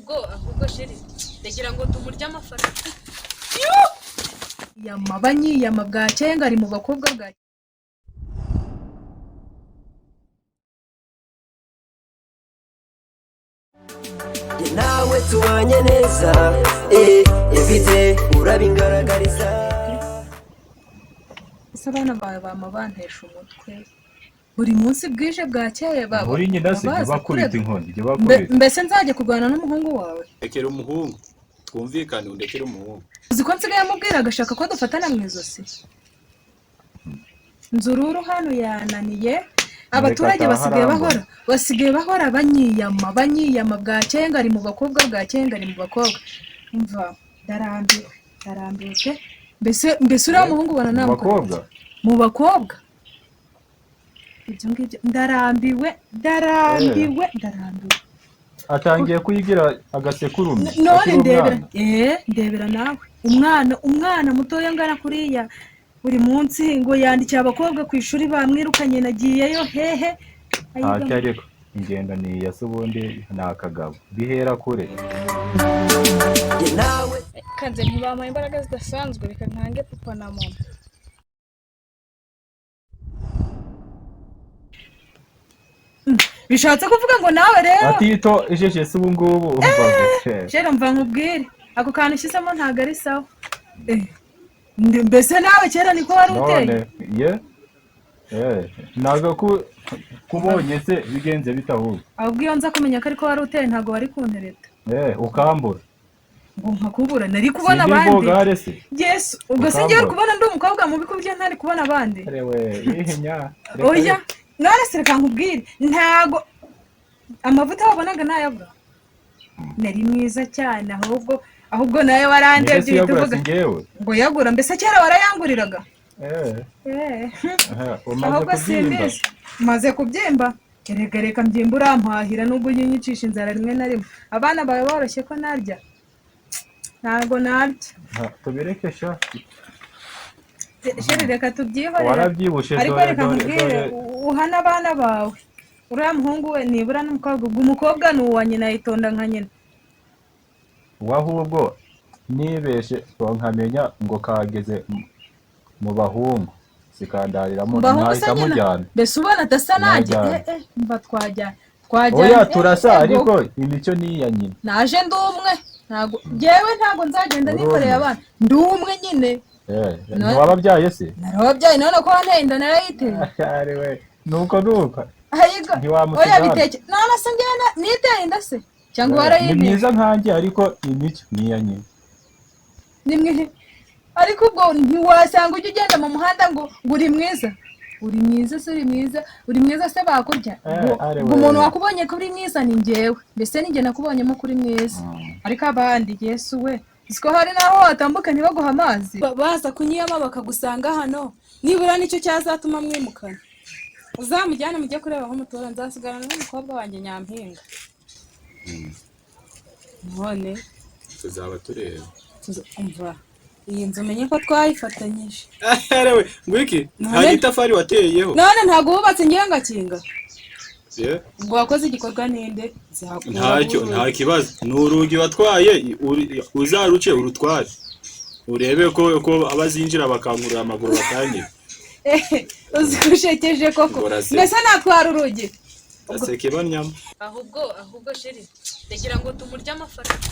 Ahubwo chéri, ndagira ngo tumurye amafaranga. Yama banyiyama bwakeye ngo ari mu bakobwa bwa Njye nawe tubanye neza, everyday urabingaragariza. Ese abana bawe bama bantesha umutwe buri munsi, bwije bwakeye baba Muri nyina se jya baza bakubita kurega. inkoni, jya bakubita. Mbese nzajya kurwana n'umuhungu wawe? Rekera umuhungu, twumvikane, undekere umuhungu. Uzi ko nsigaye amubwira agashaka ko dufatana mu izosi? Nzururu hano yananiye abaturage. Ataha Basigaye arambona. bahora, basigaye bahora banyiyama bwakeye ngo ari mu bakobwa, bwakeye ngo ari mu bakobwa. Umva, ndarambiwe, ndarambiwe pe. Mbese uriya muhungu ubona Mu namukora bakobwa? iki? Mu bakobwa, ibyo ngibyo. Ndarambiwe, ndarambiwe, ndarambiwe. Atangiye kuyigira agasekurume None akiri ndebera umwana. Ndebera nawe, umwana mutoya angana kuriya, buri munsi ngo yandikiye abakobwa ku ishuri bamwirukanye, nagiyeyo hehe. Ntacyo, ariko ingendo ni iya se, ubundi ni akagabo bihera kure. Njye nawe Kanze ntibampaye imbaraga zidasanzwe, reka nkange papa na mama. Bishatse kuvuga ngo nawe rero Atito ijeje se ubu ngubu umva gute? Jero, mva nkubwire, ako kantu ushyizemo ntabwo ari sawa. Mbese nawe kera niko wari uteye? None ye ntabwo kubonye se bigenze bite ahubwo? Ahubwo iyo nza kumenya ko ariko wari uteye, ntabwo wari kuntereta. Ukambura. Ngo nkakubura? Nari kubona Sindi abandi. bogare se? Yesu, ubwo se ngiye Ukambura. kubona ndi umukobwa mubi ku buryo ntari kubona abandi? Rewe yihinya reka. Oya, none se reka nkubwire, ntago amavuta wabonaga nayabura, nari mwiza cyane. Ahubwo nawe Nire warandebye si uhita yagura uvuga si njyewe. Ngo yagura? Mbese kera warayanguriraga? Aha, umaze Ahubwo kubyimba. simbizi, maze kubyimba. Reka reka, mbyimba urampahira, nubwo ujya unyicisha inzara rimwe na rimwe. Abana bawe boroshye ko narya, ntabwo narya. Ha, tubireke sha. Chéri, reka tubyihorere. Warabyibushe. Ariko Dore reka dore nkubwire, dore. Uhane abana bawe. Uriya muhungu we nibura n'umukobwa, ubwo umukobwa ni uwa nyina, yitonda nka nyina. Ahubwo nibeshe nkamenya ngo kageze mu bahungu sikandariramo. Mu bahungu se Ntahita nyina? mujyana. Mbese ubona adasa nanjye? Mwajyana. Mva, twajyana, twajyana. Oya, turasa, ariko imico ni iya nyina. Naje ndi umwe, ntabwo njyewe, ntabwo nzagenda Uri nikoreye umwe. abana, ndi umwe nyine. Ntiwababyaye se? Narababyaye, none ko wanteye inda narayiteye? Ari we, nuko nuko Ayiga. Ntiwamusiga Oya. hano. Biteke none se njyewe niteye inda se cyangwa Ni warayinteye? mwiza nkanjye, ariko imico ni iya nyina. Ni mwe, ariko ubwo ntiwasanga ujya ugenda mu muhanda ngo uri mwiza, uri mwiza se, uri mwiza, uri mwiza se bakurya. Ari Ngo umuntu we. wakubonye ko uri mwiza ni njyewe, mbese ni njye nakubonyemo ko uri mwiza, ariko abandi, Yesu we, siko hari n'aho watambuka ntibaguhe amazi, baza kunyiyama bakagusanga hano. Nibura nicyo cyazatuma mwimukana. Uzamujyane mujye kureba aho mutura, nzasigarana n'umukobwa wanjye Nyampinga none. Tuzaba tureba. Umva, iyi nzu umenye ko twayifatanyije. Erewe ngwiki, nta gitafari wateyeho. None ntabwo wubatse, ngewe ngakinga? Ye, Ubwo wakoze igikorwa ninde? Nzakura ntacyo. burundu. Nta kibazo, ni urugi watwaye, uzaruce urutware urebe ko abazinjira bakankurura amaguru bakanyiba. Uzi ko ushekeje koko. Uraseka. Mbese natwara urugi? Aseke banyama. Ahubwo chéri, ndagira ngo tumurye amafaranga.